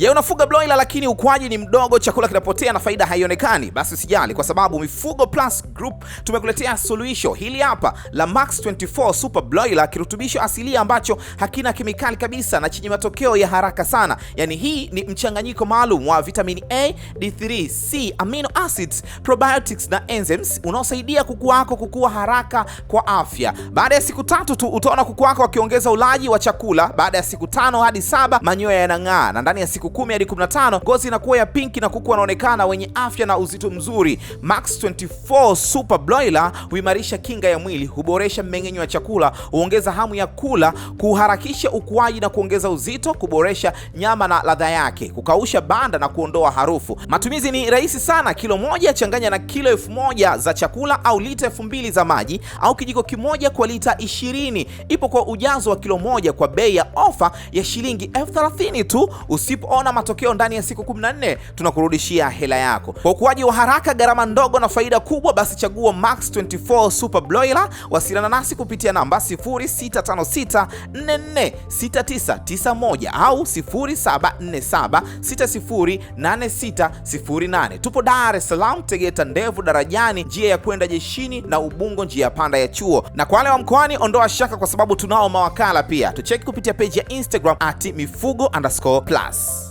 Je, unafuga broiler lakini ukuaji ni mdogo, chakula kinapotea na faida haionekani? Basi usijali, kwa sababu Mifugo Plus Group tumekuletea suluhisho hili hapa la Max 24 Super Broiler, kirutubisho asilia ambacho hakina kemikali kabisa na chenye matokeo ya haraka sana. Yaani hii ni mchanganyiko maalum wa vitamini A, D3, C, amino acids, probiotics na enzymes unaosaidia kuku wako kukua haraka kwa afya. Baada ya siku 3 tu utaona kuku wako wakiongeza ulaji wa chakula. Baada ya siku 5 hadi 7 manyoya yanang'aa, na ndani ya siku 10 hadi 15 ngozi inakuwa ya pinki na kuku wanaonekana wenye afya na uzito mzuri. Max 24 Super Broiler huimarisha kinga ya mwili, huboresha mmeng'enyo wa chakula, huongeza hamu ya kula, kuharakisha ukuaji na kuongeza uzito, kuboresha nyama na ladha yake, kukausha banda na kuondoa harufu. Matumizi ni rahisi sana. Kilo 1 changanya na kilo 1000 za chakula au lita 2000 za maji au kijiko kimoja kwa lita 20. Ipo kwa ujazo wa kilo 1 kwa bei ya ofa ya shilingi 30,000 tu. Usipoona matokeo ndani ya siku 14 tunakurudishia hela yako. Kwa ukuaji wa haraka, gharama ndogo na faida kubwa, basi chagua Max 24 Super Broiler. Wasiliana nasi kupitia namba 0656446991 au 0747608608. Tupo Dar es Salaam, Tegeta Ndevu Darajani, njia ya kwenda jeshini na Ubungo, njia ya panda ya chuo. Na kwa wale wa mkoani, ondoa shaka kwa sababu tunao mawakala pia. Tucheki kupitia page ya Instagram @mifugo_plus.